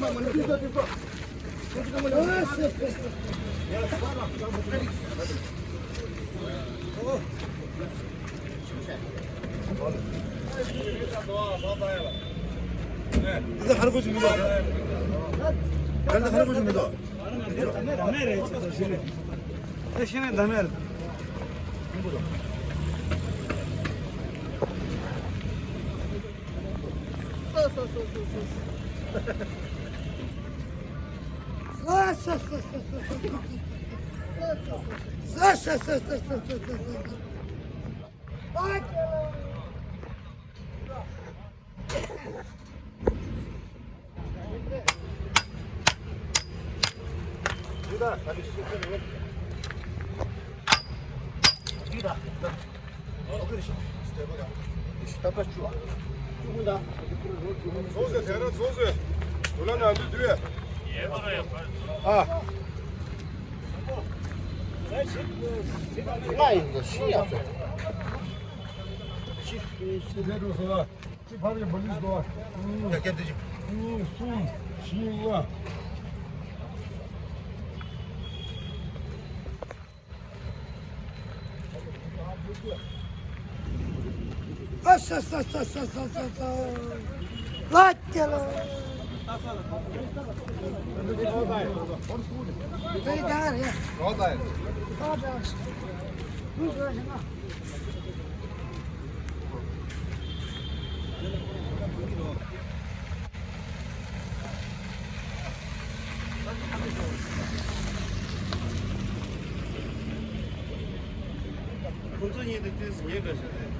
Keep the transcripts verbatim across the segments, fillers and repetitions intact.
འདི་ཧར་གོ་ཅིག་མི་འདུག་ད་འདི་ཧར་གོ་ཅིག་མི་འདུག་ད་ཤེས་ནས་ད་མེད། གཅིག་ཕར་ཡ་བ་ལིས་གོ། གཉིས་གསུམ་བཞི་ལྔ། ཨ་ས་ས་ས། ལ་ཀྱ་ལ། དེ་རིང་རྒྱ་གར་རེད། རོགས་ད་ཡ། རོགས་ད་ཡ། ཁོང་ཚོ་གཉིས་དེ་ཏོག་ཙམ་ཉེ་འདྲ་ཞིག་རེད། པད་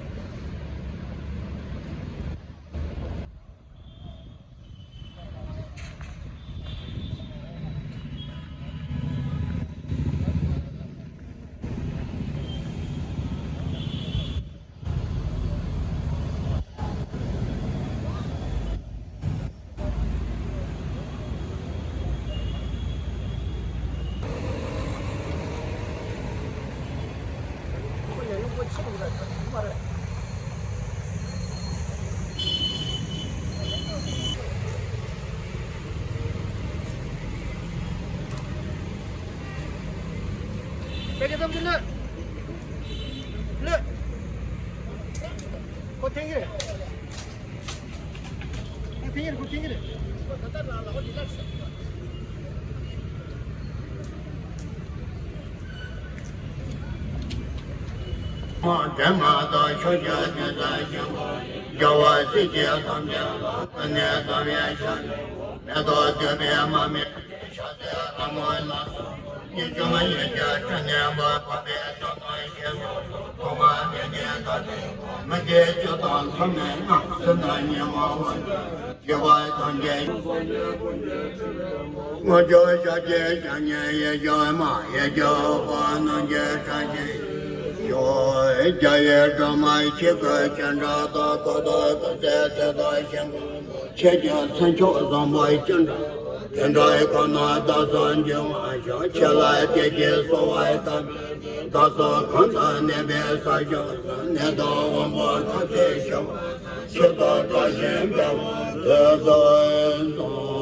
སྐད་ཙམ་གྱིས་ལོས། ལོས། ཁོ་འཐེན་གྱི་རེད། ཁོ་འཐེན་གྱི་རེད། ཁོ་འཐེན་གྱི་རེད། མ་དྲན་མ་དང་ཆོས་ཀྱི་དོན་དུ་ཞིང་རྒྱལ་བ་སྲས་ཀྱི་ཐམས་ཅད་ལ་ཀུན་ནས་དམ་པའི་ཆོས་མེ་ཏོག་བདུག་པའི་མར་མེ། ཕྱག་འཚལ་ལྷ་མོ་ལ་སོགས་ཉེར་འཇོམས་ཡེ་ཤེས་སྤྲིན་ལས་འབར་བ་པའི་ས་དང་ཞིང་སོགས་སུ་ཐོག་མ་མེད་ནས་ད་ལྟའི་མི་མཇེད་བཅུ་དང་མཚམས་མེད་ལྔ་ཟིལ་གནོན་ཉི་མ་འོད་འཇོ་བ་ཐམས་ཅད་དངོས་བརྗོད་ཞབས་ཀྱི་ཞབས་ཉིད་ཡེ་ཤེས་མ་ཡེ་ཤེས་འོད་དཔག་རྣམས་ཀྱི་སྲས་ཀྱི་ཞབས། རྒྱ་ཡི་སྒྲོལ་མ་ཁྱེད་སྐུ་ཅི་འདྲ་དང་། གོས་དང་སྐུ་ཚེ་ཚད་དང་ཞིང་ཁམས་ཁྱེད་ཀྱི་མཚན་མཆོག་བཟང་པོ་ཅི་འདྲ། དེ་འདྲའི་ཁོ་ན་བདག་སོགས་འབྱུང་བ་ཤོག་ཁྱེད་ལ་བདེ་སྐྱིད་གསོལ་བ་བཏབ། བདག་སོགས་གང་དུ་གནས་པའི་ས་ཕྱོགས་སུ། ནད་དང་དབང་པོ་ཐམས་ཅད་ཞི་བ། ཆོས་དང་བཀའ་བཞིན་འབད་པ་མཛད་དུ་གསོལ།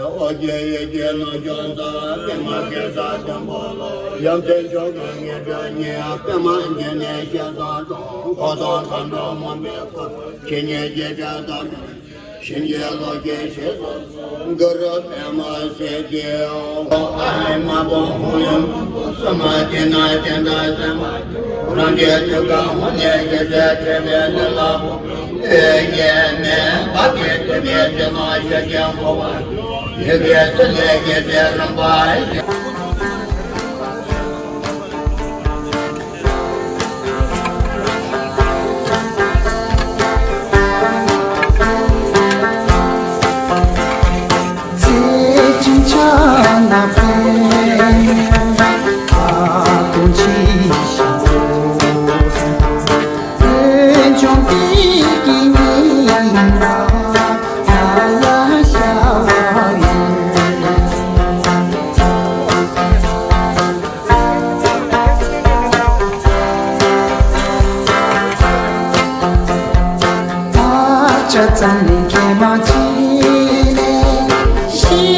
ཨོ་རྒྱན་ཡེ་ཤེས་ནུབ་ཕྱོགས་མཚམས། པདྨ་གེ་སར་དང་པོ་ལ། ཡ་མཚན་མཆོག་གི་དངོས་གྲུབ་བརྙེས། པདྨ་འབྱུང་གནས་ཞེས་བྱ་དང་། འཁོར་དང་ལྷ་འདྲེ་མང་པོས་བསྐོར། ཇི་སྙེད་རྗེ་བཙུན་དམ་པ། བྱིན་གྱིས་རློབ་ཅིང་བཞེས་སུ་གསོལ། གུ་རུ་པདྨ་སིདྡྷི་ཧཱུྃ། ཨཱཿཧཱུྃ་མ་ཏོ་ཧཱུྃ་ཡུམ་སུ་མ་ཏི་ན་ཏེ་ན་ཙྪ་མ་ཏི། རང་གི་ཐུགས་ཀ་ཧཱུྃ་ནས་ཞལ་ཟས་ཕྲེང་བའི་ནི་ལ་ཕོག །ལུས་ཉེས་མེད་བག་གི་དུ་མས་ཅི་ནོར་ཞལ་གྱིས་བསྐོར་བ། ཡི་གེ་ཚིག་ལས་སྐྱེས་ཏེ་རིམ་པ་བཞིན། ལ་ཆ་ཙམ་ནི་མཁལ་མ་གཅིག་ལས་ཤི་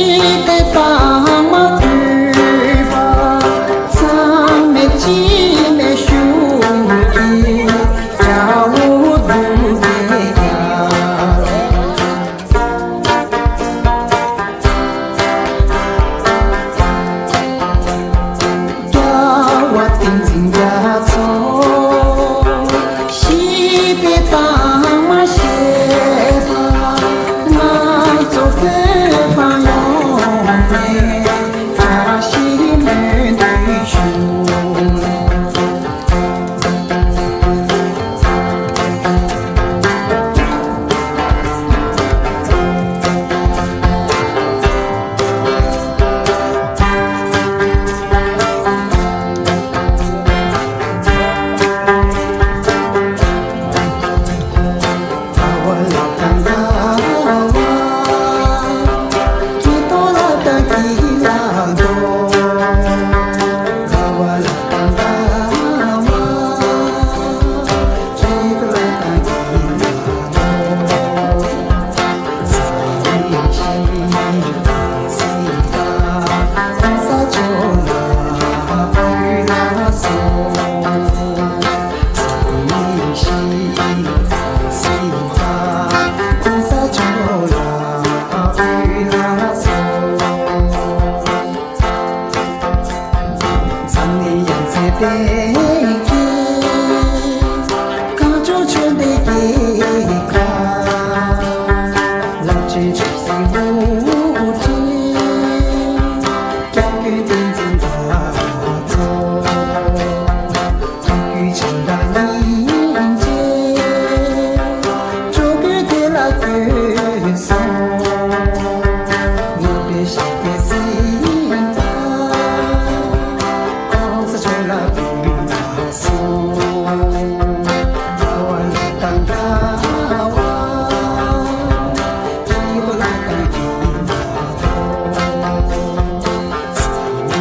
བསྟན་གྱི་གངས་ལྗོངས་ཆོས་ལྡན་གྱི་ཁམས། ལམ་ཆེན་ཆོས་སྲིད་དབུ་ཁྲིད། སྐྱབས་མགོན་བསྟན་འཛིན་རྡོ་རྗེ། ཐུགས་རྒྱུད་ཆེན་དང་སྙིང་རྗེ། སྤྲུལ་སྐུ་དེ་ལ་གུས་གསུམ། ངོ་སྤྲོད་ཞིག་གི་སྲིད་པ། ༸གོང་ས་མཆོག་ལ་གུས་པ་གསུམ། དགའ་བ་ལ་དང་དགའ་བ། སྐྱིད་པོ་ལ་དང་སྐྱིད་པ།